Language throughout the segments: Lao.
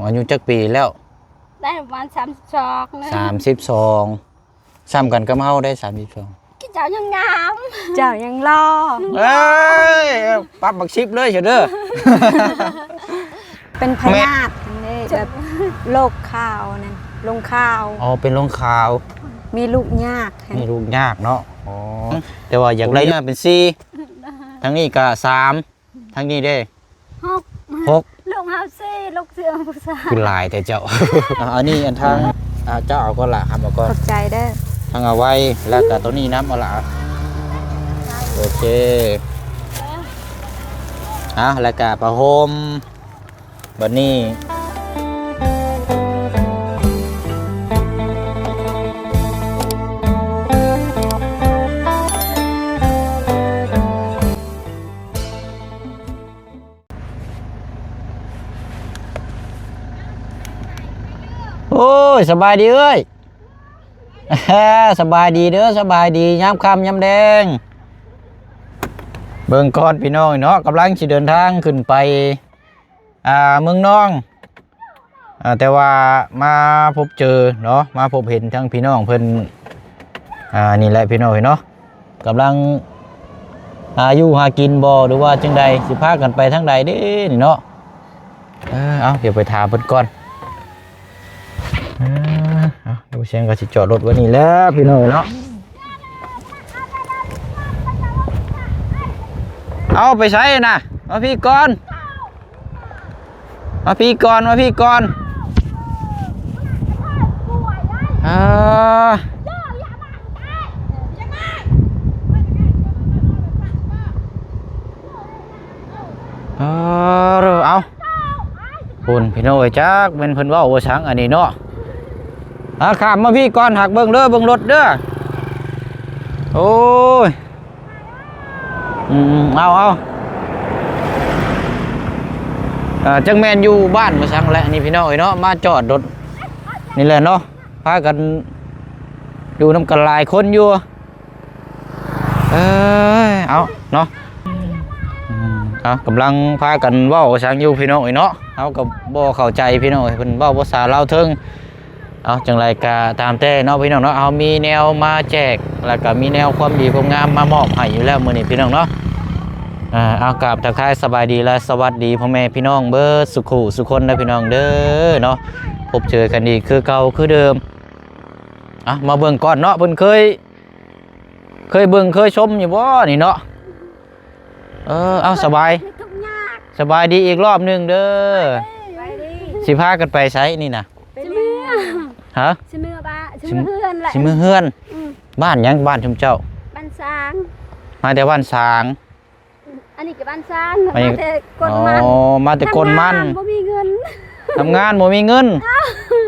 ອາຍຸຈັກປີແລ້ວ? ໄດ້ປະມານສາມສິບສອງນະ. ສາມສິບສອງ ສ່ຳກັນກັບເຮົາໄດ້ສາມສິບສອງ. ເຈົ້າຍັງງາມ ເຈົ້າຍັງຫຼໍ່. ເອີຍ ປັບບັກສິບເລີຍເດີ. ເປັນພະຍາດເດ້ ແບບໂລກຂາວນັ້ນ ລົງຂາວ. ອໍ ເປັນລົງຂາວ ມີລູກຍາກ ມີລູກຍາກເນາະ. ອໍ ແຕ່ວ່າຢາກໄດ້ເປັນສີ່ ທາງນີ້ກະສາມ ທາງນີ້ເດ້ ຫົກ ຫົກ ລູກເຮົາສີ່ ລູກເຊື່ອງຜູ້ຊາຍ. ຄືຫຼາຍແທ້ເຈົ້າ. ອາ ອັນນີ້ອັນທາງ ອາ ເຈົ້າເອົາກ່ອນລະ ຮັບເອົາກ່ອນ ຂອບໃຈເດີ. ທາງເອົາໄວ້ ແລ້ວກະໂຕນີ້ນຳເອົາລະ. ໂອເຄ ເອົາ ແລ້ວກະຜ້າຫົ່ມ ບັດນີ້. ໂອ້ຍ ສະບາຍດີເອື້ອຍ. ສະບາຍດີເດີ ສະບາຍດີ ຍາມຄ່ຳຍາມແລງ. ເບິ່ງກ່ອນພີ່ນ້ອງເນາະ ກຳລັງຊິເດີນທາງຂຶ້ນໄປ ອ່າ ເມືອງນອງ. ອ່າ ແຕ່ວ່າມາພົບເຈີເນາະ ມາພົບເຫັນທັງພີ່ນ້ອງເພິ່ນ ອ່າ ນີ້ແຫຼະພີ່ນ້ອງເອີຍເນາະ ກຳລັງຫາຢູ່ຫາກິນບໍ່ ຫຼືວ່າຈັ່ງໃດ ຊິພາກັນໄປທາງໃດເດ້ນີ້ເນາະ. ເອີ ເອົາ ດຽວໄປຖາມເພິ່ນກ່ອນ. ເອີ ເອົາ ດຽວສຽງກໍຊິຈອດລົດໄວ້ນີ້ແຫຼະພີ່ນ້ອງເນາະ. ເອົາ ໄປໃສນະ ມາພີ້ກ່ອນ. ມາພີ້ກ່ອນ ມາພີ້ກ່ອນ. ອ່າ ເອີ ເອົາ ພຸ້ນພີ່ນ້ອງເອີຍ ຈັກແມ່ນເພິ່ນເວົ້າວ່າສັງອັນນີ້ເນາະ. ອ່າ ຂ້າມມາພີ້ກ່ອນ ຫາກເບິ່ງເດີ ເບິ່ງລົດເດີ. ໂອ້ຍ ອືມ ເອົາ ເອົາ ເອີ ຈັກແມ່ນຢູ່ບ້ານວ່າສັງແຫຼະນີ້ພີ່ນ້ອງເອີຍເນາະ ມາຈອດລົດນີ້ແຫຼະເນາະ ພາກັນຢູ່ນຳກັນຫຼາຍຄົນຢູ່. ເອີຍ ເອົາເນາະ ອືມ ເອົາ ກຳລັງພາກັນເວົ້າວ່າສັງຢູ່ພີ່ນ້ອງເອີຍເນາະ ເຮົາກໍບໍ່ເຂົ້າໃຈພີ່ນ້ອງເອີຍ ເພິ່ນເວົ້າພາສາລາວເທິງ. ເອົາ ຈັ່ງໃດກະຕາມແຕ່ເນາະພີ່ນ້ອງເນາະ ເຮົາມີແນວມາແຈກ ແລ້ວກະມີແນວຄວາມດີຄວາມງາມມາມອບໃຫ້ຢູ່ແລ້ວມື້ນີ້ພີ່ນ້ອງເນາະ. ອ່າ ເອົາ ກາບທັກທາຍສະບາຍດີ ແລະ ສະຫວັດດີພໍ່ແມ່ພີ່ນ້ອງເບິດສຸຂູສຸຄົນເດີພີ່ນ້ອງເດີເນາະ ພົບເຈີກັນອີກຄືເກົ່າຄືເດີມ. ເອົາ ມາເບິ່ງກ່ອນເນາະ ເພິ່ນເຄີຍ ເຄີຍເບິ່ງເຄີຍຊົມຢູ່ບໍ່ນີ້ເນາະ? ເອີ ເອົາ ສະບາຍ ທຸກຍາກ ສະບາຍດີອີກລອບໜຶ່ງເດີ. ສະບາຍດີ ຊິພາກັນໄປໃສນີ້ນະ? ໄປເມືອງ ຮະ? ຊິເມືອບ້ານ ຊິເມືອເຮືອນແຫຼະ ຊິເມືອເຮືອນ. ອືມ ບ້ານຫຍັງ ບ້ານຊຸມເຈົ້າ? ບ້ານສາງ ມາແຕ່ບ້ານສາງ. ອັນນີ້ກໍບ້ານຊານ ອັນນີ້ ມາແຕ່ກົ້ນມັນ. ອໍ ມາແຕ່ກົ້ນມັນ ທຳງານບໍ່ມີເງິນ ທຳງານບໍ່ມີເງິນ.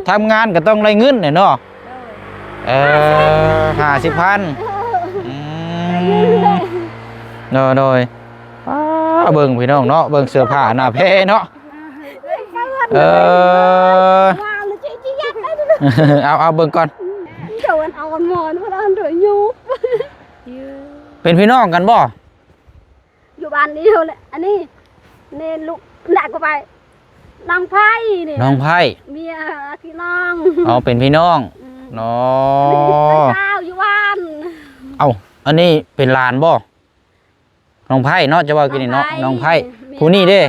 ທຳງານກໍຕ້ອງໄດ້ເງິນແຫຼະເນາະ. ໂດຍ ເອີ ຫ້າສິບພັນ. ເອີ ອືມ ໂດຍ ໂດຍ. ອ້າ ເບິ່ງພີ່ນ້ອງເນາະ ເບິ່ງເສື້ອຜ້າໜ້າແພເນາະ. ເອີ ເອົາ ເອົາເບິ່ງກ່ອນ. ເຈົ້າອັນເອົາອັນໝອນ ເພິ່ນເອົາໂດຍຢູ່ ເປັນພີ່ນ້ອງກັນບໍ່? ຢູ່ບ້ານດຽວແຫຼະ. ອັນນີ້ ນີ້ລູກ ແລະກໍໄປ ນ້ອງໄພນີ້ ນ້ອງໄພ ເມຍພີ່ນ້ອງ. ອໍ ເປັນພີ່ນ້ອງ. ອືມ ເນາະ ອັນນີ້ ເປັນສາວຢູ່ບ້ານ. ເອົ້າ ອັນນີ້ເປັນຫຼານບໍ່? ນ້ອງໄພເນາະ ຈະເວົ້າກິນນີ້ເນາະ ນ້ອງໄພ ນ້ອງໄພ ຜູ້ນີ້ເດ້. ເມຍ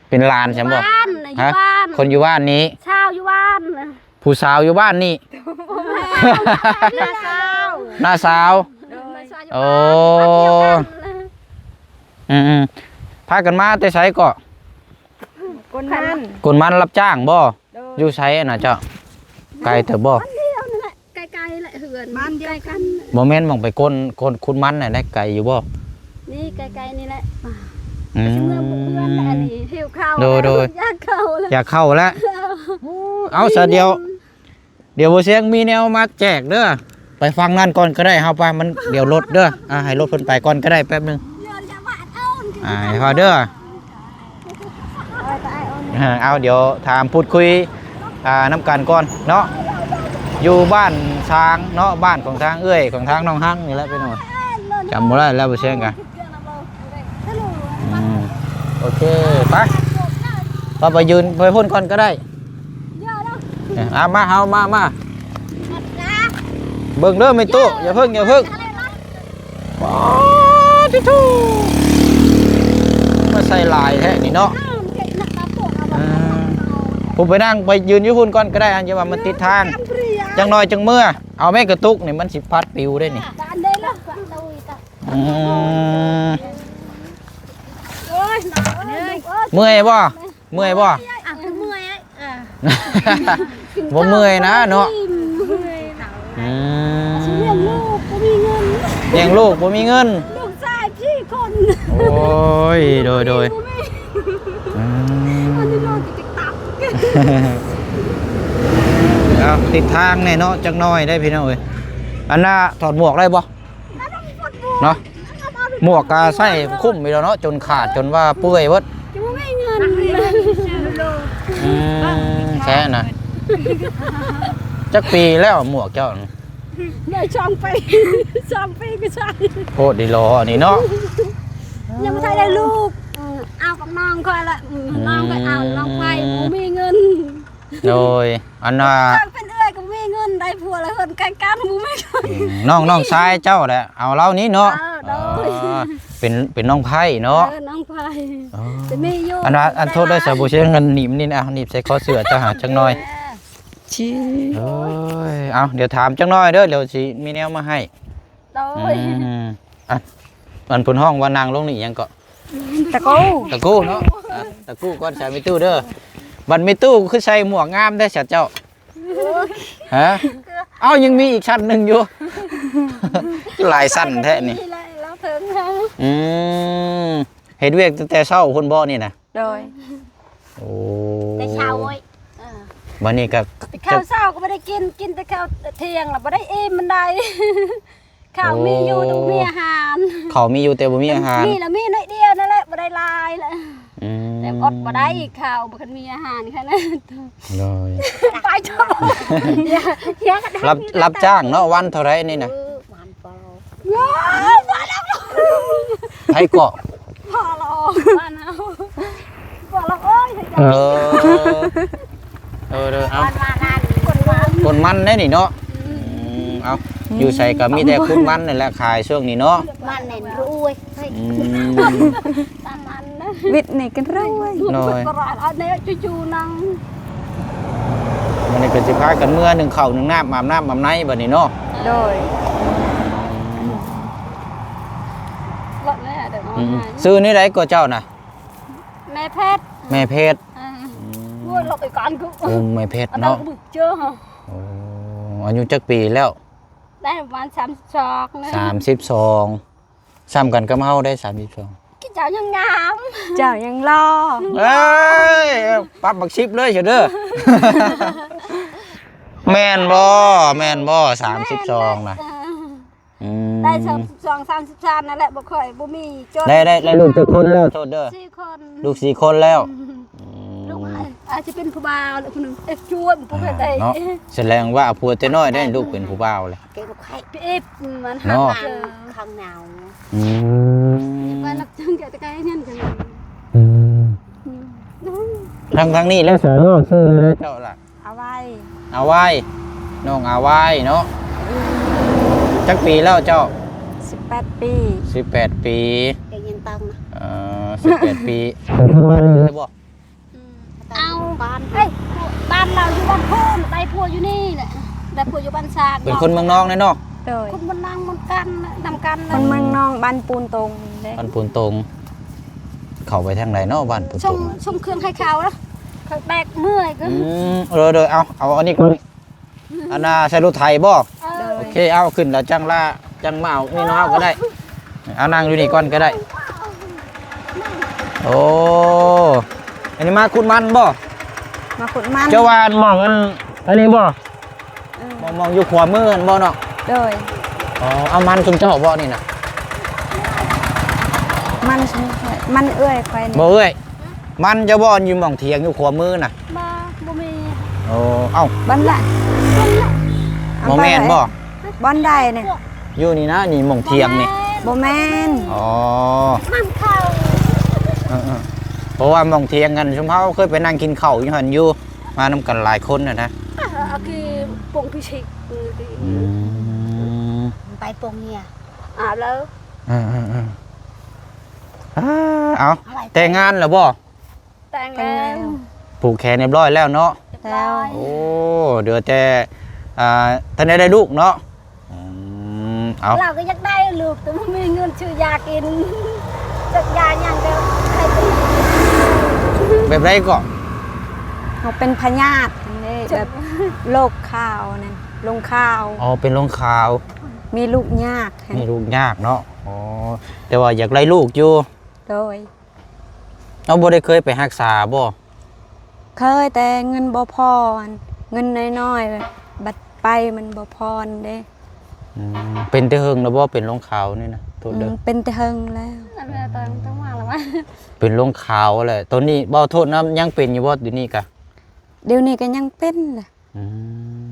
ເປັນຫຼານໃຊ່ບໍ່? ຢູ່ບ້ານ ຢູ່ ຮະ? ບ້ານ ຄົນຢູ່ບ້ານນີ້ ຊາວຢູ່ບ້ານ ຜູ້ສາວຢູ່ບ້ານນີ້ ບໍ່ແມ່ນ ນ້າສາວ ນ້າສາວ. ໂດຍ ໂອ້ ອືມໆ ພາກັນມາແຕ່ໃສເກາະ? ກົນມັນ ກົນມັນ ຮັບຈ້າງບໍ່? ໂດຍ ຢູ່ໃສນະເຈົ້າ? ໄກເຕີບບໍ່? ບ້ານດຽວນັ້ນແຫຼະ. ໃກ້ໆແຫຼະເຮືອນ ບ້ານດຽວກັນ ບໍ່ແມ່ນໝ່ອງໄປກົ້ນ ຄົ້ນຂຸດມັນນະ ໄດ້ໄກຢູ່ບໍ່? ນີ້ໃກ້ໆນີ້ແຫຼະ. ອືມ ຊິເມືອເຮືອນແຫຼະ ອັນນີ້ຫິວເຂົ້າ. ໂດຍ ໂດຍ ຢາກເຂົ້າແລ້ວ ຢາກເຂົ້າແລ້ວ. ເອົາຊະ ດຽວ ດຽວບໍ່ສຽງມີແນວມາແຈກເດີ. ໄປຝັ່ງນັ້ນກ່ອນກໍໄດ້ ເຮົາໄປ ມັນດຽວລົດເດີ. ອ່າ ໃຫ້ລົດເພິ່ນໄປກ່ອນກໍໄດ້ແປັບໜຶ່ງ. ອ່າ ໃຫ້ເຮົາເດີ. ເອີ ເອົາ ດຽວຖາມພູດຄຸຍ ອ່າ ນຳກັນກ່ອນເນາະ. ຢູ່ບ້ານຊາງເນາະ ບ້ານຂອງທາງເອື້ອຍ ຂອງທາງນ້ອງຮັງນີ້ແຫຼະພີ່ນ້ອງ. ຈຳບໍ່ໄດ້ແລ້ວ ບໍ່ເຊີງກະ ອືມ ໂອເຄ ໄປ. ວ່າໄປຢືນໄປພຸ້ນກ່ອນກໍໄດ້. ເອີ ເອົາມາ ເຮົາມາ ມາ ເບິ່ງເດີແມ່ຕູ້ ຢ່າເພິ່ງ ຢ່າເພິ່ງ. ອໍ ຕິໂທ ມາໃສ່ຫຼາຍແທ້ນີ້ເນາະ. ເອີ ຜູ້ໄປນັ່ງໄປຢືນຢູ່ພຸ້ນກ່ອນກໍໄດ້ ອັນຢ່າວ່າມັນຕິດທາງ. ຈັກໜ້ອຍຈັ່ງເມືອ. ເອົາແມ່ກະຕຸກນີ້ ມັນຊິພັດປິວໄດ້ນີ້. ອືມ ເມື່ອຍບໍ່? ເມື່ອຍບໍ່? ອ່ະ ຄືເມື່ອຍ ອ່ະ ບໍ່ເມື່ອຍນະເນາະ. ອືມ ຊິລ້ຽງລູກບໍ່ມີເງິນ ລ້ຽງລູກບໍ່ມີເງິນ ລູກຊາຍສີ່ຄົນ. ໂອ້ຍ ໂດຍ ໂດຍ ບໍ່ມີ ອືມ ອັນນີ້ໂລດຕິດຕັບ. ເອົາ ຕິດທາງແນ່ເນາະ ຈັກໜ້ອຍໄດ໋ພີ່ນ້ອງເອີຍ. ອັນນ່າ ຖອດໝວກໄດ້ບໍ່? ເນາະ ໝວກກະໃສ່ຄຸ້ມຢູ່ແລ້ວເນາະ ຈົນຂາດ ຈົນວ່າເປື່ອຍເບິດ ຈະບໍ່ມີເງິນ ອືມ ແທ້ນະ. ຈັກປີແລ້ວໝວກເຈົ້າ? ໄດ້ສອງປີ ສອງປີກໍໃສ່. ໂພດດີຫຼໍອັນນີ້ເນາະ ຍັງບໍ່ທັນໄດ້ລູກ. ເອີ ເອົາກັບນ້ອງຂ້ອຍລະ ອືມ ນ້ອງກໍເອົາ ນ້ອງໄປ ອືມ ບໍ່ມີເງິນ. ໂດຍ ອັນວ່າ ເປັນເອື້ອຍກໍບໍ່ມີເງິນ ໄດ້ຜົວລະເຮືອນໃກ້ກັນ ບໍ່ມີເງິນ. ອືມ ນ້ອງ ນ້ອງຊາຍເຈົ້າແຫຼະ ເອົາລາວນີ້ເນາະ. ເອີ ໂດຍ ອໍ ເປັນ ເປັນນ້ອງໃພ້ເນາະ. ເອີ ນ້ອງໃພ້ ອໍ ຈະມີຢູ່ ອັນວ່າ ອັນໂທດເດີ ສາວບູເຊຍ ເງິນໜີບນີ້ນະ ໜີບໃສ່ຄໍເສື້ອເຈົ້າຫາຈັກໜ້ອຍ. ໂອ້ຍ ເອົາ ດຽວຖາມຈັກໜ້ອຍເດີ ດຽວຊິມີແນວມາໃຫ້. ໂດຍ ອືມ ອ່ະ ອັນເພິ່ນຮ້ອງວ່ານາງລົງນີ້ຫຍັງເກາະ? ຕະກູ ຕະກູເນາະ. ອ່ະ ຕະກູກ່ອນ ສາວແມ່ຕູ້ເດີ. ບັດແມ່ຕູ້ຄືໃສ່ໝວກງາມແທ້ຊະເຈົ້າ? ຮະ? ເອົ້າ ຍັງມີອີກຊັ້ນໜຶ່ງຢູ່ ຫຼາຍຊັ້ນແທ້ນີ້. ອືມ ເຮັດວຽກຕັ້ງແຕ່ເຊົ້າພຸ້ນບໍ່ນີ້ນະ? ໂດຍ ໂອ້ ແຕ່ເຊົ້າເວີຍ. ເອີ ບັດນີ້ກໍ ແຕ່ເຂົ້າເຊົ້າກໍບໍ່ໄດ້ກິນ ກິນແຕ່ເຂົ້າທ່ຽງລະບໍ່ໄດ້ອີ່ມປານໃດ. ເຂົ້າມີຢູ່ ໂອ້ ແຕ່ບໍ່ມີອາຫານ ເຂົ້າມີຢູ່ແຕ່ບໍ່ມີອາຫານ. ມີລະມີໜ້ອຍດຽວນັ້ນແຫຼະ ບໍ່ໄດ້ຫຼາຍລະ. ອືມ ແຕ່ອົດບໍ່ໄດ້ ເຂົ້າບໍ່ຄັນມີອາຫານຂະໜາດ. ໂດຍ ໄປເຖາະ ຮັບ ຮັບຈ້າງເນາະ ວັນເທົ່າໃດນີ້ນະ? ເອີ ວັນ ໃຜເກາະ? ພໍ່ລະ ບ້ານເຮົາ ບໍ່ລະ ໂອ້ຍ ເອີ ເອີ ເດີ ເອົາ ຄົນມັນໄດ໋ນີ້ເນາະ. ອືມ ເອົາ ຢູ່ໃສກໍມີແຕ່ຄຸດມັນນັ້ນແຫຼະຂາຍຊ່ວງນີ້ເນາະ. ມັນແໜ້ນລວຍ ອືມ ຕາມັນນະ ວິດນີ້ກັນລວຍ. ໂດຍ ກໍລະເອົາແນວຈູ່ໆນັ່ງ. ມື້ນີ້ກໍຊິພາກັນເມືອໜຶ້ງເຂົ້າໜຶ້ງນ້ຳ ອາບນ້ຳອາບໃນບັດນີ້ເນາະ. ໂດຍ ອືມ ຊື່ແນວໃດກໍເຈົ້ານະ? ແມ່ເພັດ ແມ່ເພັດ. ອ່າ ອືມ ໂອ້ຍ ເຮົາໄປການຄື ໂອ້ ແມ່ເພັດເນາະ. ເຈົ້າ ໂອ້ ອາຍຸຈັກປີແລ້ວ? ໄດ້ປະມານສາມສິບສອງ ສາມສິບສອງ. ສ່ຳກັນກັບເຮົາໄດ້ສາມສິບສອງ. ເຈົ້າຍັງງາມ ເຈົ້າຍັງຫຼໍ່. ເອີຍ ປັບບັກສິບເລີຍເດີ. ແມ່ນບໍ່? ແມ່ນບໍ່? ສາມສິບສອງນະ. ເອີ ອືມ ໄດ້ສາມສິບສອງ ສາມສິບສາມນັ້ນແຫຼະ ບໍ່ຄ່ອຍ ບໍ່ມີຈົນ. ໄດ້ ໄດ້ ໄດ້ລູກຈັກຄົນແລ້ວ? ໂທດເດີ ສີ່ຄົນ ລູກສີ່ຄົນແລ້ວ. ອືມ ລູກອາດ ອາດຈະເປັນຜູ້ບ່າວແຫຼະຜູ້ໜຶ່ງ. ເອ໊ະ ຈວນຜູ້ໃດເນາະ. ສະແດງວ່າເອົາຜົວແຕ່ນ້ອຍໄດ້ ລູກເປັນຜູ້ບ່າວແຫຼະ. ເກັບໄຂ່ ເອ໊ະ ມັນຫາ ເນາະ ທາງເດີ ຂ້າງໜາວ. ອືມ ໄປຮັບຈ້າງເກັບໄຂ່ເງິນກັນ. ອືມ ອືມ ທາງ ທາງນີ້ແຫຼະ. ສາວນ້ອງຊື່ເລີຍເຈົ້າລະ? ອາໄວ ອາໄວ ນ້ອງອາໄວເນາະ. ອືມ ຈັກປີແລ້ວເຈົ້າ? ສິບແປດປີ. ສິບແປດປີ ເອີ ສິບແປດປີ. ໄດ້ບໍ່? ອືມ ເອົາ ບ້ານ ເອີຍ ບ້ານລາວຢູ່ບ້ານໂພນ ໄດ້ຜົວຢູ່ນີ້ແຫຼະ ໄດ້ຜົວຢູ່ບ້ານຊາກ. ເປັນຄົນເມືອງນອງແນ່ເນາະ? ໂດຍ ຄົນເມືອງນອງ ເມືອງກັນ ນຳກັນ ຄົນເມືອງນອງ ບ້ານປູນຕົງເດ້. ບ້ານປູນຕົງ ເຂົ້າໄປທາງໃດເນາະ ບ້ານປູນຕົງ? ສົ່ງ ສົ່ງເຄື່ອງໃຫ້ເຂົາລະ ເຂົາແບກເມື່ອຍ. ອືມ ໂດຍໆ ເອົາ ເອົາອັນນີ້ກ່ອນ. ອັນນ່າ ໃສ່ລົດໄຖບໍ່? ເອີ ໂອເຄ ເອົາຂຶ້ນແລ້ວຈັ່ງລະ ຈັ່ງມາເອົານີ້ເນາະ ເອົາກໍໄດ້. ເອົານັ່ງຢູ່ນີ້ກ່ອນກໍໄດ້. ໂອ້ ອັນນີ້ມາຂຸດມັນບໍ່? ມາຂຸດມັນ. ເຈົ້າວ່າໝ່ອງອັນ ອັນນີ້ບໍ່? ເອີ ໝ່ອງ ໝ່ອງຢູ່ຂວາມືຫັ້ນບໍ່ເນາະ? ໂດຍ ອໍ ເອົາມັນຊຸມເຈົ້າບໍ່ນີ້ນະ? ມັນຊຸມຂ້ອຍ ມັນເອື້ອຍຂ້ອຍນີ້. ບໍ່ເອື້ອຍ ມັນຈະບໍ່ຢູ່ໝ່ອງຖຽງຢູ່ຂວາມືນະ? ບໍ່ ບໍ່ມີ. ໂອ້ ເອົ້າ ບ່ອນລະ ບໍ່ແມ່ນບໍ່? ບ່ອນໃດນີ້? ຢູ່ນີ້ນະ ນີ້ໝ່ອງຖຽງນີ້. ບໍ່ແມ່ນ ອໍ ມັນເຂົ້າ ເອີໆ ເພາະວ່າໝ່ອງຖຽງກັນ ຊຸມເຮົາເຄີຍໄປນັ່ງກິນເຂົ້າຢູ່ຫັ້ນຢູ່ ມານຳກັນຫຼາຍຄົນນະນະ. ອາ ອາ ຄືປົງພິຊິກ ອືມ ໄປປົງເນຍ ອາ ແລ້ວ ເອີໆໆ ອາ ເອົາ ແຕ່ງງານແລ້ວບໍ່? ແຕ່ງແລ້ວ ແຕ່ງແລ້ວ ຜູກແຂນຮຽບຮ້ອຍແລ້ວເນາະ? ຮຽບຮ້ອຍ ໂອ້ ເຫຼືອແຕ່ ອ່າ ທັນໄດ້ໄດ້ລູກເນາະ? ອືມ ເອົາ ລາວກໍຢາກໄດ້ລູກ ແຕ່ບໍ່ມີເງິນຊື້ຢາກິນ ຈັກຢາຫຍັງກໍໃຫ້ໄປ ແບບໃດເກາະ? ເຮົາເປັນພະຍາດຫັ້ນເດ້ ແບບໂລກຂາວນັ້ນ ລົງຂາວ ອໍ ເປັນລົງຂາວ ມີລູກຍາກ ມີລູກຍາກເນາະ? ອໍ ແຕ່ວ່າຢາກໄດ້ລູກຢູ່ ໂດຍ. ເຮົາບໍ່ໄດ້ເຄີຍໄປຮັກສາບໍ່? ເຄີຍ ແຕ່ເງິນບໍ່ພໍ ເງິນນ້ອຍໆ ບັດໄປມັນບໍ່ພໍເດ້. ອືມ ເປັນແຕ່ເຫິງແລ້ວບໍ່ ເປັນລົງຂາວນີ້ນະ? ໂທດເດີ ອືມ ເປັນແຕ່ເຫິງແລ້ວ ອັນແມ່ຕອນຕ້ອງມາແລ້ວວ່າ ເປັນລົງຂາວແຫຼະ. ຕອນນີ້ ບໍ່ ໂທດນະ ຍັງເປັນຢູ່ບໍ່ດຽວນີ້ກະ? ດຽວນີ້ກໍຍັງເປັນແຫຼະ. ອື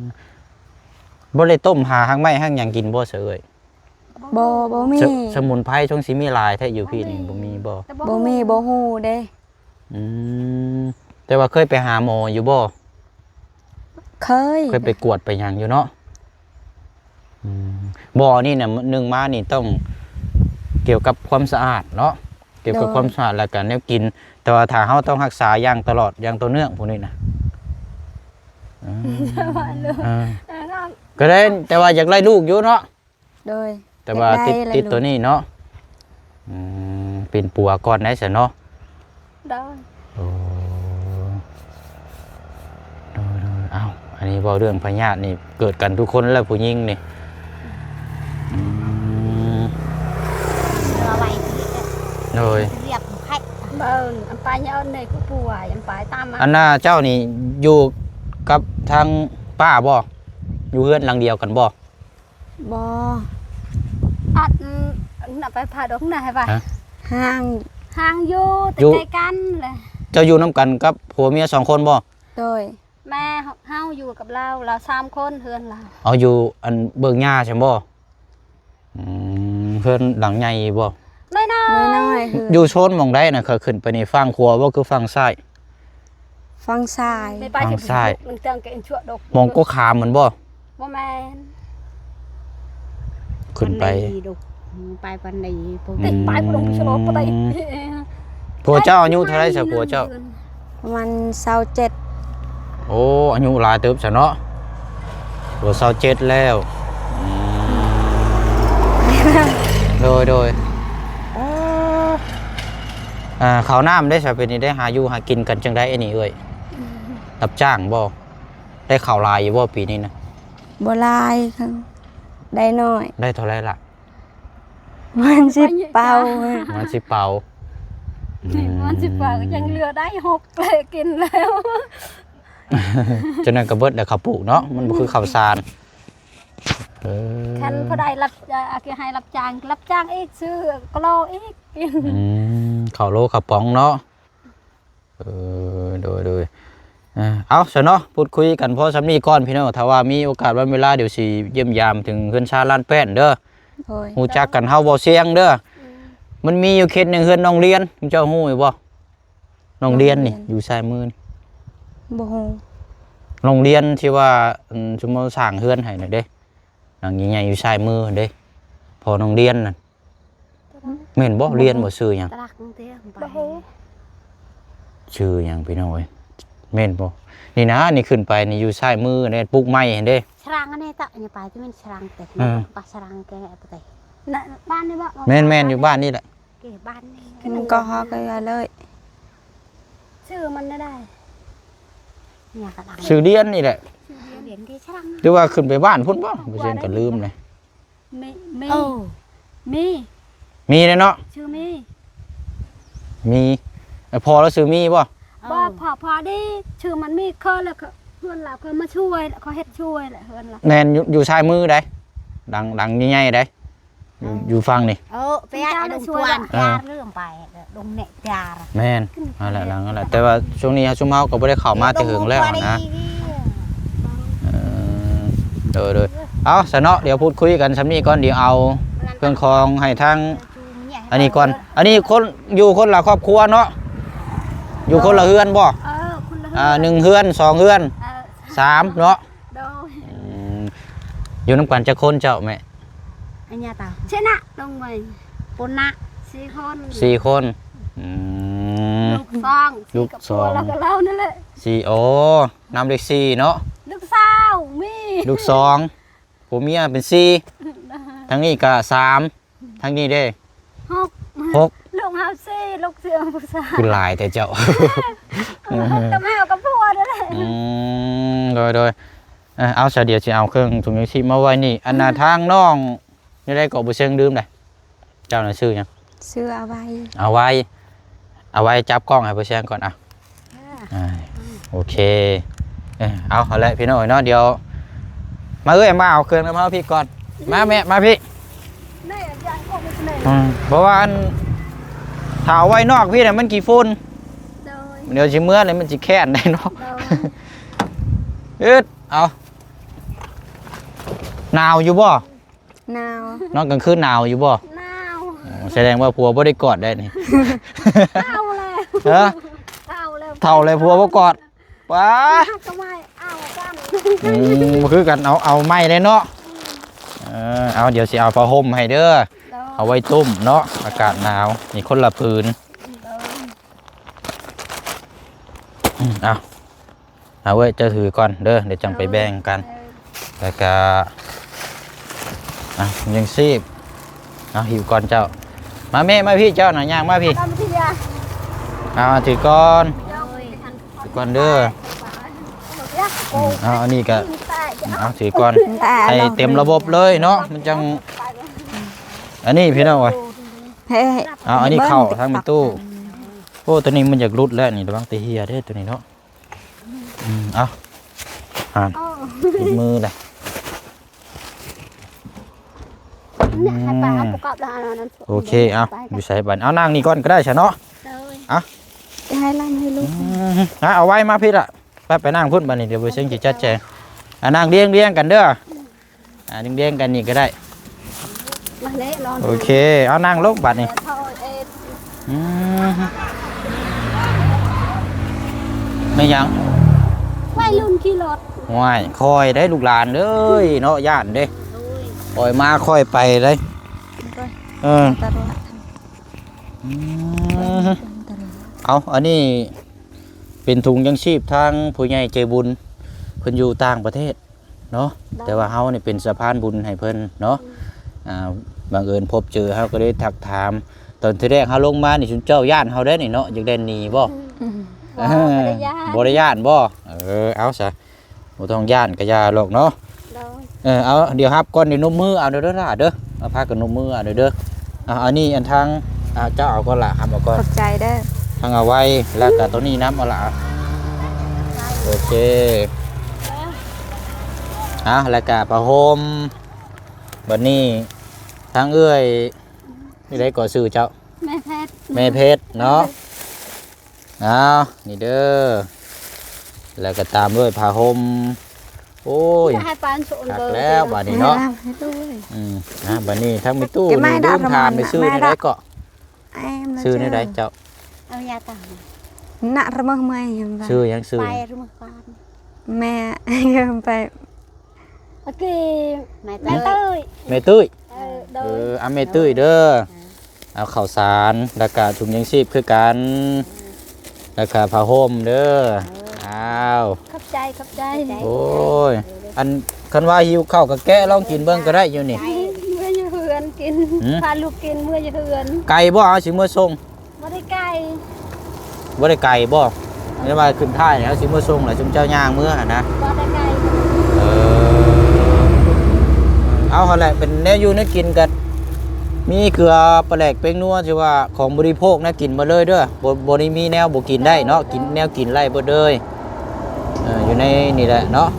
ມ ບໍ່ໄດ້ຕົ້ມຫາຮາກໄມ້ຮາກຫຍັງກິນບໍ່ຊະເອີຍ? ບໍ່ ບໍ່ມີ ສະ ສະໝຸນໄພຊ່ວງຊິມີຫຼາຍແທ້ຢູ່ພີ້ນີ້ ບໍ່ມີບໍ່? ບໍ່ມີ ບໍ່ຮູ້ເດ້. ອືມ ແຕ່ວ່າເຄີຍໄປຫາໝໍຢູ່ບໍ່? ເຄີຍ ເຄີຍໄປກວດໄປຫຍັງຢູ່ເນາະ? ອືມ ບໍ່ ອັນນີ້ນະ ໜຶ່ງມານີ້ຕ້ອງກ່ຽວກັບຄວາມສະອາດເນາະ ກ່ຽວກັບ ໂດຍ ຄວາມສະອາດ ແລ້ວກະແນວກິນ. ແຕ່ວ່າຖ້າເຮົາຕ້ອງຮັກສາຢ່າງຕະຫຼອດ ຢ່າງຕໍ່ເນື່ອງພວກນີ້ນະ ອືມ ເອີ ເອີ ກໍໄດ້ ແຕ່ວ່າຢາກໄດ້ລູກຢູ່ເນາະ? ໂດຍ ແຕ່ວ່າຕິດ ຕິດໂຕນີ້ເນາະ? ອືມ ປິ່ນປົວກ່ອນໄດ້ຊັ້ນເນາະ? ໂດຍ ໂອ້ ໂດຍໆ. ເອົ້າ ອັນນີ້ເວົ້າເລື່ອງພະຍາດນີ້ ເກີດກັນທຸກຄົນແລ້ວ ຜູ້ຍິງນີ້. ອືມ ເອົາໄວ້ທີ່ນີ້ ໂດຍ ລຽບໄຂ້ ເບິ່ງ ອັນປາຍເອົາໃນຜູ້ປ່ວຍ ອັນປາຍຕາມມາ. ອັນນ່າ ເຈົ້ານີ້ຢູ່ກັບທາງປ້າບໍ່? ຢູ່ເຮືອນຫຼັງດຽວກັນບໍ່? ບໍ່ ອັດ ອັນນະ ໄປພາດອກນະ ໃຫ້ວ່າ ຮະ? ຫ່າງ ຫ່າງຢູ່ ແຕ່ ຢູ່ ໃກ້ກັນແຫຼະ. ເຈົ້າຢູ່ນຳກັນກັບຜົວເມຍສອງຄົນບໍ່? ໂດຍ ແມ່ເຮົາຢູ່ກັບລາວ ລາວສາມຄົນ ເຮືອນລາວ. ເອົາ ຢູ່ອັນເບີກຫຍ້າຊັ້ນບໍ່? ອືມ ເຮືອນຫຼັງໃຫຍ່ບໍ່? ນ້ອຍໆ ນ້ອຍໆ. ຢູ່ໂຊນໝ່ອງໃດນະ? ເຂົາຂຶ້ນໄປນີ້ ຝັ່ງຂວາບໍ່ ຄືຝັ່ງຊ້າຍ? ຝັ່ງຊ້າຍ ຝັ່ງຊ້າຍ ໝ່ອງກົກຂາມຫັ້ນບໍ່? ບໍ່ແມ່ນ ຂຶ້ນໄປ ໄປປານໃດ ອືມ ໄປບໍ່ລົງໄປສະຫຼອບປານໃດ. ຜົວເຈົ້າອາຍຸເທົ່າໃດຊະ ຜົວເຈົ້າ? ປະມານຊາວເຈັດ. ໂອ້ ອາຍຸຫຼາຍເຕີບຊະເນາະ ໂອ້ ຊາວເຈັດແລ້ວ. ອືມ ໂດຍໆ. ອ່າ ເຂົ້ານ້ຳໄດ້ຊະ ເປັນນີ້ ໄດ້ຫາຢູ່ຫາກິນກັນຈັ່ງໃດອັນນີ້ເອີຍ? ອືມ ຮັບຈ້າງບໍ່? ໄດ້ເຂົ້າຫຼາຍຢູ່ບໍ່ປີນີ້ນະ? ບໍ່ຫຼາຍ ໄດ້ໜ້ອຍ. ໄດ້ເທົ່າໃດລະ? ປະມານສິບເປົາ ປະມານສິບເປົາ. ອືມ ປະມານສິບເປົາ ຍັງເຫຼືອໄດ້ຫົກແລະກິນແລ້ວ. ຈັ່ງນັ້ນກໍເບິດແລ້ວເຂົ້າປູກເນາະ ມັນບໍ່ຄືເຂົ້າສານ. ເອີ ຄັນພໍໄດ້ຮັບ ເອີ ໃຫ້ຮັບຈ້າງ ຮັບຈ້າງອີກ ຊື້ກະໂລອີກ. ອືມ ເຂົ້າໂລເຂົ້າປອງເນາະ. ເອີ ໂດຍໆ. ເອົາ ເອົາຊະເນາະ ພູດຄຸຍກັນພໍສ່ຳນີ້ກ່ອນພີ່ນ້ອງ ຖ້າວ່າມີໂອກາດວັນເວລາ ດຽວຊິຢ້ຽມຢາມເຖິງເຮືອນຊານລ້ານແປ້ນເດີ. ໂດຍ ຮູ້ຈັກກັນເຮົາບໍ່ ຊຽງເດີ. ອືມ ມັນມີຢູ່ເຂດໜຶ່ງ ເຮືອນນ້ອງລຽນ ເຈົ້າຮູ້ຢູ່ບໍ່? ນ້ອງລຽນນີ້ ນ້ອງລຽນ ຢູ່ຊ້າຍມືນີ້ ບໍ່ຮູ້. ນ້ອງລຽນທີ່ວ່າ ອັນ ຊຸມເຮົາສ້າງເຮືອນໃຫ້ນັ້ນເດ້ ຫຼັງໃຫຍ່ໆ ຢູ່ຊ້າຍມືຫັ້ນເດ້ ພໍ່ນ້ອງລຽນນັ້ນ. ແມ່ນບໍ່? ລຽນບໍ່? ຊື່ຫຍັງ? ບໍ່ຮູ້. ຊື່ຫຍັງພີ່ນ້ອງເອີຍ? ແມ່ນບໍ່? ນີ້ນະ ນີ້ຂຶ້ນໄປນີ້ ຢູ່ຊ້າຍມືເດ້ ປຸກໄມ້ຫັ້ນເດ້. ສະລັງອັນນີ້ຕະ ນີ້ໄປທີ່ແມ່ນສະລັງແຕ່ ເອີ ປາສະລັງແກປະເຕ ນະ ບ້ານນີ້ບໍ່? ແມ່ນໆ ຢູ່ບ້ານນີ້ແຫຼະ. ເກະບ້ານນີ້ ມັນກໍຮອກເຮືອເລີຍ. ຊື່ມັນໄດ້ ຫຍັງກະຕາມ ຊື່ລຽນນີ້ແຫຼະ. ຊື່ລຽນທີ່ສະລັງ ຫຼືວ່າຂຶ້ນໄປບ້ານພຸ້ນບໍ່? ບໍ່ເຊັ່ນກໍລືມເລີຍ. ມີ ມີ ເອີ ມີ ມີແຫຼະເນາະ. ຊື່ມີ ມີ ພໍ່ລາວຊື່ມີບໍ່? ບໍ່ ພໍ່ ພໍດີຊື່ມັນມີ ເຄີຍລະ ເພື່ອນລາວເຄີຍມາຊ່ວຍ ເຂົາເຮັດຊ່ວຍລະເຮືອນລະ. ແມ່ນ ຢູ່ ຢູ່ຊ້າຍມືໃດ ຫຼັງ ຫຼັງໃຫຍ່ໆໃດ. ຢູ່ ເອີ ຢູ່ຝັ່ງນີ້ ເອີ ໄປ ເຈົ້າ ອັນ ລຸງ ຊ່ວຍ ປວນ ເອີ ຈານ ລືມໄປ ລຸງແນະຈານ ແມ່ນ ຫັ້ນແຫຼະ ຫຼັງນັ້ນແຫຼະ. ແຕ່ວ່າຊ່ວງນີ້ຊຸມເຮົາກໍບໍ່ໄດ້ເຂົ້າມາແຕ່ເຫິງແລ້ວຫັ້ນນະ. ເອີ ໂດຍໆ. ເອົາຊະເນາະ ດຽວພູດຄຸຍກັນສ່ຳນີ້ກ່ອນ ດຽວເອົາເຄື່ອງຂອງໃຫ້ທາງ ອັນນີ້ກ່ອນ. ອັນນີ້ຄົນ ຢູ່ຄົນລະຄອບຄົວເນາະ? ຢູ່ຄົນລະເຮືອນບໍ່? ເອີ ຄົນລະເຮືອນ ອ່າ ໜຶ່ງເຮືອນ ສອງເຮືອນ ເອີ ສາມເນາະ. ໂດຍ ອືມ ຢູ່ນຳກັນຈັກຄົນເຈົ້າແມ່? ອັນຍາຕາ ຊະນະ ລົງໄວ້ ປຸນນະ ສີ່ຄົນ ສີ່ຄົນ. ອືມ ລູກສອງ ລູກສອງ ສີ່ກັບຜົວ ແລ້ວກໍລາວນັ້ນແຫຼະ ສີ່. ໂອ້ ນຳເລກສີ່ເນາະ ລູກສາວມີ ລູກສອງ ຜົວເມຍເປັນສີ່ ທາງນີ້ກໍສາມ ທາງນີ້ເດ້ ຫົກ ຫົກ ລູກເຮົາສີ່ ລູກສີ່ຜູ້ຊາຍ ຄືຫຼາຍແທ້ເຈົ້າ. ຫົກກັບເຮົາກັບຜົວນັ້ນແຫຼະ. ອືມ ໂດຍໆ ເອີ ເອົາຊະ ດຽວຊິເອົາເຄື່ອງຖົງຍັງຊີບມາໄວ້ນີ້. ອັນນ່າ ອືມ ທາງນ້ອງ ແນວໃດກໍບໍ່ເຊີງ ລືມໄດ໋. ເຈົ້ານະຊື່ຫຍັງ? ຊື່ອາໄວ ອາໄວ ອາໄວ ຈັບກ້ອງໃຫ້ພໍ່ແຊງກ່ອນ ອ່ະ ອ່າ ໂອເຄ. ເອີ ເອົາ ຫັ້ນແຫຼະພີ່ນ້ອງເອີຍເນາະ ດຽວມາ ເອີຍ ມາເອົາເຄື່ອງນຳເຮົາພີ້ກ່ອນ. ມາແມ່ ມາພີ້. ອືມ ເພາະວ່າອັນ ຖ້າເອົາໄວ້ນອກພີ້ນະ ມັນຂີ້ຝຸ່ນ ໂດຍ ດຽວຊິເມືອແລ້ວມັນຊິແຄ້ນໄດ໋ເນາະ. ໂດຍ ເອີ ເອົາ ໜາວຢູ່ບໍ່? ໜາວ. ນອນກາງຄືນໜາວຢູ່ບໍ່? ໜາວ. ອໍ ສະແດງວ່າຜົວບໍ່ໄດ້ກອດໄດ໋ນີ້. ເຖົ້າແລ້ວ. ຮະ? ເຖົ້າແລ້ວ ເຖົ້າແລ້ວຜົວບໍ່ກອດ. ປ້າ ເຮົາກໍວ່າເອົາກັນ. ອືມ ບໍ່ຄືກັນ ເອົາ ເອົາໃໝ່ໄດ໋ເນາະ. ເອີ ເອົາ ດຽວຊິເອົາຜ້າຫົ່ມໃຫ້ເດີ ໂດຍ ເອົາໄວ້ຕຸ້ມເນາະ ອາກາດໜາວ. ນີ້ຄົນລະຜືນ. ໂດຍ ອືມ ເອົາ ເອົາເວີ້ຍ ເຈົ້າຖືກ່ອນເດີ ດຽວຈັ່ງໄປແບ່ງກັນ. ເອີ ແລ້ວກະ ອ່ະ ຍັງຊີບ ເອົາ ຫິ້ວກ່ອນເຈົ້າ. ມາແມ່ ມາພີ້ ເຈົ້ານະ ຍ່າງມາພີ້. ເອົາ ຖືກ່ອນ ຖືກ່ອນເດີ. ອືມ ເອົາ ອັນນີ້ກະ ເອົາ ຖືກ່ອນ ໃຫ້ເຕັມລະບົບເລີຍເນາະ ມັນຈັ່ງ ອັນນີ້ພີ່ນ້ອງເອີຍ. ເອີ ເອົາ ອັນນີ້ເຂົ້າທາງແມ່ຕູ້. ໂອ້ ຕົວນີ້ມັນຢາກຫຼຸດແລ້ວນີ້ ລະວັງແຕ່ເຫຍເດີຕົວນີ້ເນາະ. ອືມ ເອົາ ຫັ້ນ ໂອ້ ຫຼຸດມືເລີຍ. ອືມ ໃຫ້ປາເອົາປະກອບແລ້ວ ອັນນັ້ນ ໂອເຄ ເອົາ ຢູ່ໃສບັດ? ເອົາ ນັ່ງນີ້ກ່ອນກໍໄດ້ຊະເນາະ. ໂດຍ ເອົາ ຈະໃຫ້ລຳໃຫ້ລູກ. ອືມ ເອົາ ເອົາໄວ້ມາພີ້ລະ ໄປ ໄປນັ່ງພຸ້ນບັດນີ້ ດຽວບໍ່ເຊີງຊິຈັດແຈງ. ອ່າ ນັ່ງລຽງໆກັນເດີ. ອ່າ ລຽງໆກັນນີ້ກໍໄດ້. ມາເນາະ ໂອເຄ ເອົານັ່ງລົງບັດນີ້. ອືມ ແມ່ນຫຍັງ? ໄວລຸ້ນຂີ່ລົດ. ໂອ້ຍ ຄ່ອຍໄດ໋ລູກຫຼານເອີຍເນາະ ຢ້ານເດ້. ໂດຍ ຄ່ອຍມາຄ່ອຍໄປໄດ໋. ເອີ ອືມ ເອົາ ອັນນີ້ເປັນຖົງຍັງຊີບທາງຜູ້ໃຫຍ່ໃຈບຸນ ເພິ່ນຢູ່ຕ່າງປະເທດ. ເນາະ ໂດຍ ແຕ່ວ່າເຮົານີ້ເປັນສະພານບຸນໃຫ້ເພິ່ນເນາະ. ອືມ ອ່າ ບັງເອີນພົບເຈີ ເຮົາກໍເລີຍທັກຖາມ. ຕອນທີແລກເຮົາລົງມານີ້ ຊຸມເຈົ້າຢ້ານເຮົາໄດ໋ນີ້ເນາະ ຢາກໄດ້ໜີບໍ່? ອືມ ບໍ່ ບໍ່ໄດ້ຢ້ານ ບໍ່ໄດ້ຢ້ານບໍ່? ເອີ ເອົາຊະ ບໍ່ຕ້ອງຢ້ານກະຢ່າຫຼອກເນາະ. ໂດຍ ເອີ ເອົາ ດຽວຮັບກ່ອນ ດຽວນົບມືເອົາເດີຫຼ້າເດີ. ເອົາ ພາກັນນົບມືເອົາເດີເດີ. ອ່າ ອັນນີ້ອັນທາງ ອ່າ ເຈົ້າເອົາກ່ອນລະ ຮັບເອົາກ່ອນ ຂອບໃຈເດີ. ທາງເອົາໄວ້ ແລ້ວກະໂຕນີ້ນຳເອົາລະ. ໂອເຄ ອ່າ ແລ້ວກະຜ້າຫົ່ມ. ບັດນີ້ທາງເອື້ອຍ ນີ້ໄດ້ກໍຊື່ເຈົ້າ? ແມ່ເພັດ ແມ່ເພັດເນາະ. ອ້າວ ນີ້ເດີ ແລ້ວກໍຕາມດ້ວຍຜ້າຫົ່ມ. ໂອ້ຍ ຢາກໃຫ້ປານໂຊນ ຄັກແລ້ວບາດນີ້ເນາະ. ອືມ ອ່າ ບາດນີ້ທາງແມ່ຕູ້ນີ້ລືມຖາມ ຊື່ແນວໃດເກາະ? ຊື່ແນວໃດເຈົ້າ? ເອົາຢາຕາມ ນະ ຣະເມີ ເມື່ອຍ ຊື່ຫຍັງ? ຊື່ ໄປ ຣະເມີ ປານ ແມ່ ໄປ ໂອເຄ ແມ່ຕຸ້ຍ ແມ່ຕຸ້ຍ ເອີ ໂດຍ ເອີ ອ່າ ແມ່ຕຸ້ຍເດີ. ເອົາເຂົ້າສານ ແລ້ວກະຖົງຍັງຊີບຄືກັນ ແລ້ວກະຜ້າຫົ່ມເດີ. ເອີ ອ້າວ ຂອບໃຈ ຂອບໃຈ. ໂອ້ຍ ອັນ ຄັນວ່າຫິວເຂົ້າກະແກະລອງກິນເບິ່ງກະໄດ້ຢູ່ນີ້. ເມື່ອຢູ່ເຮືອນກິນ ຫື? ພາລູກກິນເມື່ອຢູ່ເຮືອນ. ໄກບໍ່? ເຮົາຊິເມືອສົ່ງ. ບໍ່ໄດ້ໄກ ບໍ່ໄດ້ໄກບໍ່? ແມ່ນວ່າຂຶ້ນທ້າຍນີ້ ເຮົາຊິເມືອສົ່ງ ແລ້ວຊຸມເຈົ້າຍ່າງເມືອຫັ້ນນະ. ບໍ່ໄດ້ໄກ ເອີ ເອົາຫັ້ນແຫຼະ ເປັນແນວຢູ່ແນວກິນກໍມີເກືອ ປາແຫຼກ ແປ້ງນົວ ທີ່ວ່າຂອງບໍລິໂພກແນວກິນໝົດເລີຍເດີ. ບໍ່ ບໍ່ໄດ້ມີແນວບໍ່ກິນໄດ້ເນາະ ກິນແນວກິນໄດ້ເບິດເລີຍ. ເອີ ຢູ່ໃນນີ້ແຫຼະເນາະ.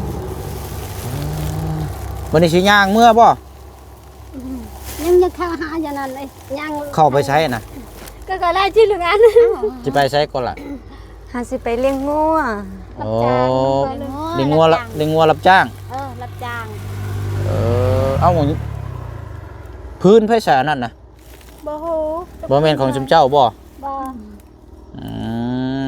ບັດນີ້ຊິຍ່າງເມືອບໍ່? ອືມ ຍັງ ຍັງເຂົ້າຫາຢ່າງນັ້ນເລີຍ ຍັງ ເຂົ້າໄປໃສນະ? ກໍ ກໍໄລ່ທີ່ເລື່ອງອັນ ຊິໄປໃສກ່ອນລະ? ຫາຊິໄປລ້ຽງງົວ. ໂອ້ ຮັບຈ້າງ ລ້ຽງງົວ ລ້ຽງງົວ ຮັບຈ້າງ. ເອີ ຮັບຈ້າງ. ເອີ ເອົ້າ ພື້ນໃຜສາອັນນັ້ນນະ? ບໍ່ຮູ້ ບໍ່ແມ່ນຂອງຊຸມເຈົ້າບໍ່? ບໍ່. ອືມ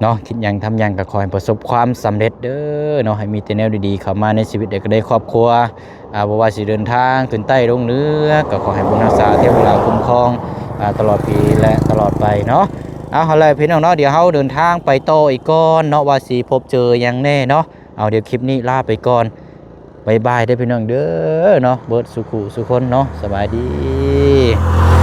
ເນາະ ຄິດຫຍັງທຳຫຍັງກໍຂໍໃຫ້ປະສົບຄວາມສຳເລັດເດີເນາະ ໃຫ້ມີແຕ່ແນວດີໆເຂົ້າມາໃນຊີວິດ ແລະກໍໃນຄອບຄົວ ອ່າ ບໍ່ວ່າຊິເດີນທາງຂຶ້ນໃຕ້ລົງເໜືອ ກໍຂໍໃຫ້ບຸນຮັກສາເທວະລາຄຸ້ມຄອງ ອ່າ ຕະຫຼອດປີ ແລະຕະຫຼອດໄປເນາະ. ເອົາ ເອົາແຫຼະພີ່ນ້ອງເນາະ ດຽວເຮົາເດີນທາງໄປຕໍ່ອີກກ່ອນເນາະ ວ່າຊິພົບເຈີຫຍັງແດ່ເນາະ. ເອົາ ດຽວຄລິບນີ້ລາໄປກ່ອນ ບາຍບາຍເດີພີ່ນ້ອງເດີເນາະ ເບິດສູ່ຄູ່ສູ່ຄົນເນາະ ສະບາຍດີ.